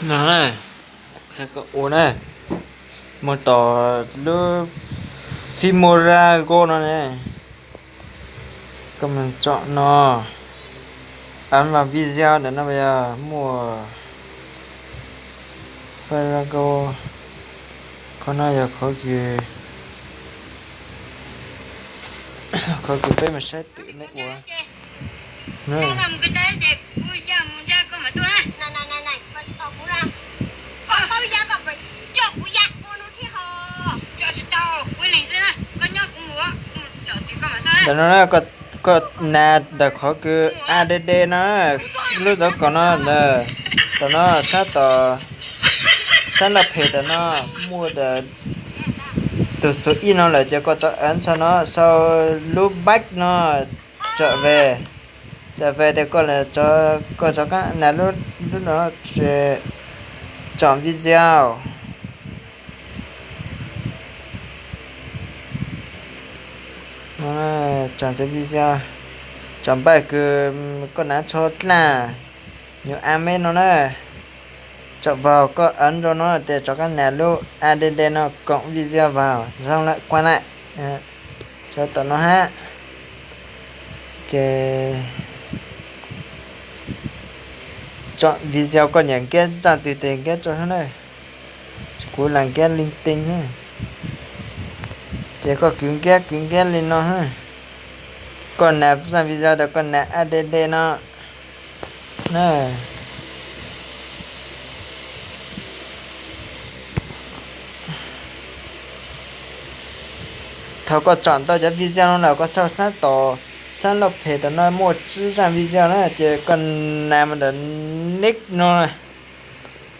No na, qhia koj ua na, mus tom lub Filmora Go no ne, koj mus tsom no, ấn vào video ntawm no yog muaj Farago, qhov no yog qhov kws, qhov kws peb mus saib twm nej ua. Ntawm no na, koj nas ntawm qhov kws add no, lub zov kom no ntawd, tom no sab tom, sab laj phem tom no muaj tus xuv ib no lawm ces koj tso ấn sau no, sau lub back no, tsom về, tsom về tias koj, koj rov qab nas lub no, tsom video. Tsom cov video, tsom npaj kws koj nav tsho dlaj, nyuam a me no na. Tsom vào, koj ấn rau no tias rov qab nas lub add no cộng video vào, xong lawm, qua lại. Tsom tom no hab. Ces tsom video koj nyiam nkiab zaj twg tes nkiab rau hab na. Kuv lam nkiab linh tinh hab. Ces koj kwv nkiab kwv nkiab li no hab. Koj nas zaj video tas koj nas add no na. Thaum koj tsom tau cov video no lawm koj sau sab tom, sab laj phem tom no muaj tsib zaj video na, ces koj nas mus ntawm next no.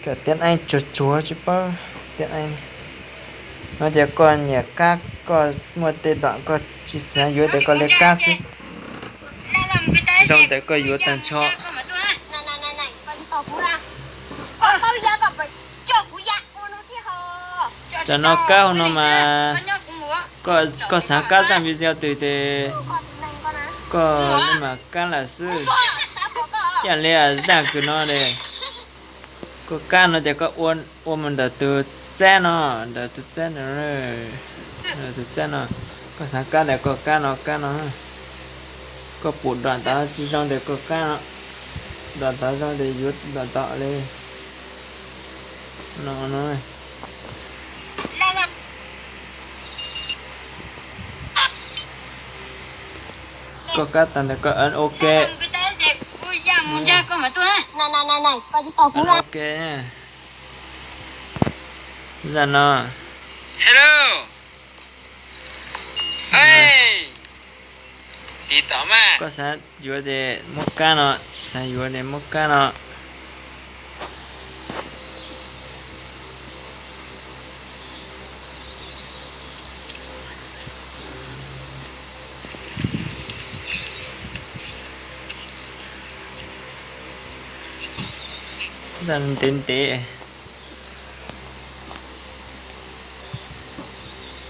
Cov tiếng Anh tsuag tsuag tsis paub tiếng Anh. No ces koj nyiam kab, koj muaj tej dom koj tsis xav yuav ces koj li kab xwb. Zoo ntawd koj yuav tag nrho. Cov no kab hauv no mas koj xav kab zaj video twg ces koj li mas kab lawm xwb. Ib yam li zaj kws no es koj kab no ces koj ua mus ntawm tus txab no, ntawm tus txab no, tus txab no. Koj xav kab ntawm koj kab no, kab no. Koj pum dom tod tsis zoo ntawm koj kab no, dom tod zoo ntawm yuav dom tod li no no. Koj kab tag ntawd koj ấn ok. Ok. Zaj no. Hello. Koj xav yuav ces muab kab no, tsis xav yuav ces muab kab no. Zaj ntev ntev.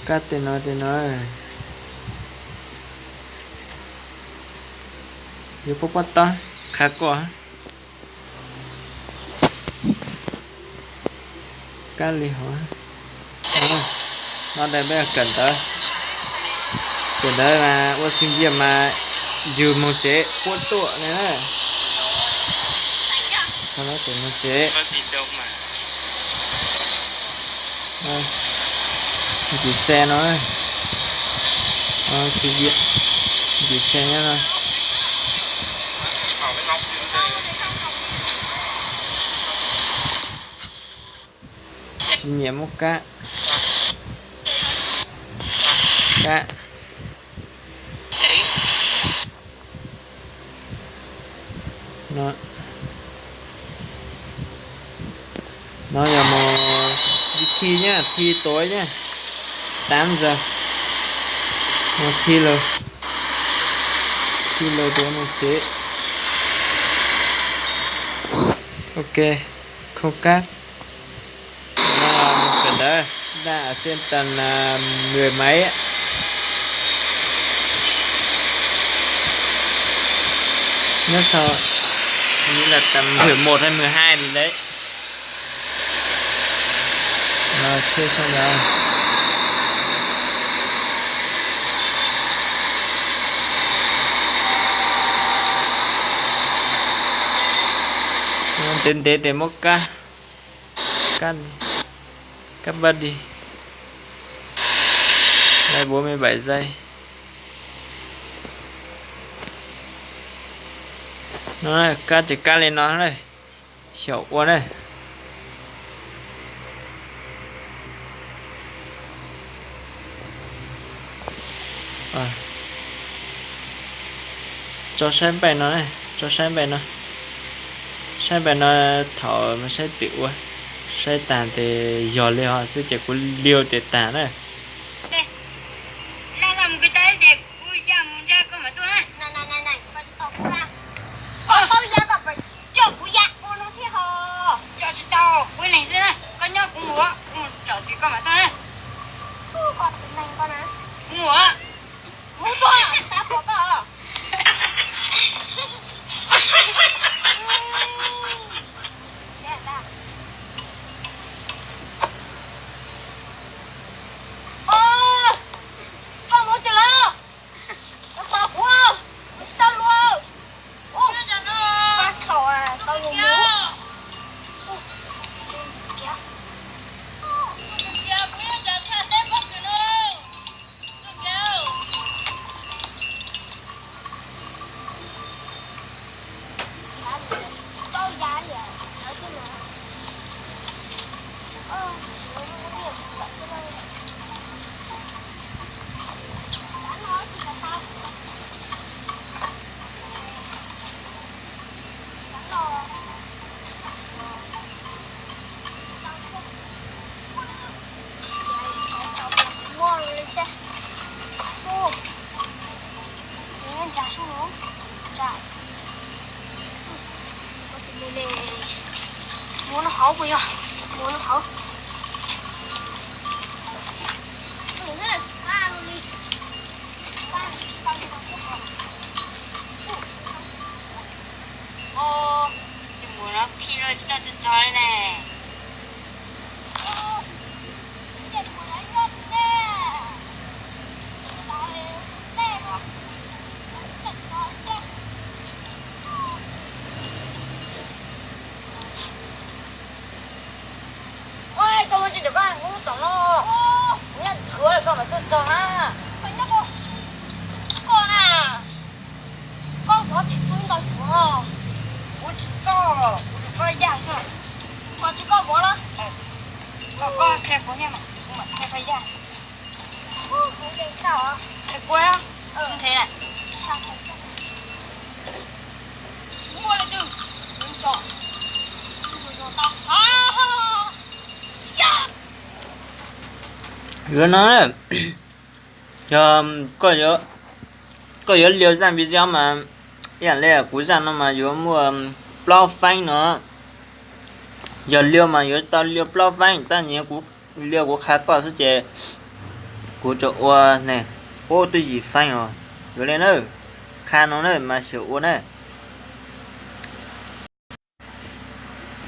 Kab tej no tej no yuav pob pob tob qha koj. Kab li hov no, peb kawm ntawv, kawm ntawv mas ua sinh viên mas yug moog tsev quab tuam na. Tseem moog tsev. Ntim xe no, ntim xe nyob no. Tsis nyiam muab kab. Kab. No, no yog mus thi nyab, thi tuav nyab, tám giờ. Mus thi lawm, thi lawm ces mus tsev. Ok, không cab. Mus kawm ntawv, đang ở trên tầng mười mấy á. Nyob sau, hình như là tầm mười một hay mười hai gì đấy. Tsheb sab ntawd. Ntev ntev tes muab kab, kab, kab npab di, lai buv me baim zai. No kab ces kab li no, xyaum ua na. Tso saib npaij no, tso saib npaij no, saib npaij no, thaum saib twm ua, saib tag tes yog li ho xwb ces kuv liu tias tag na. Coj kuv ya ua no thiab ho. Coj tsis tau, kuv ib leeg xwb na, koj nyob kuv mus, kuv mus tsaum twg koj mam tuaj na. Koj tus neeg koj na. Kuv mus. Mus tuaj, xav pom koj. Koj mus twg lawm? Koj tos kuv, kuv tsis tau luag. Ub, koj thaum tau luag mus. Ua no hauv puas yog? Ua no hauv. Tsis mus no phi los tsis tau txog li ne. Ua, koj muaj tsis ntawm koj hub tom no, kuv nyob khwv lawm koj mam tuaj txog na. Koj na, koj vov tsis pub ntau suav. Kuv tsis koj, kuv tsis koj yaj xwb. Koj tsis koj vov los? Koj qhia kuv thiab mas kuv mam qhia koj yaj. Qhia kuv. Yuav no, yog koj yuav liu zaj video mas ib yam li kuv zaj no mas yuav muaj plaub feeb no. Yog liu mas yuav tau liu plaub feeb, tab sis kuv liu kuv qha koj xwb ces kuv tsuas ua ne, ua twb yim feeb os. Yuav li na, qha no na mas xyaum ua na.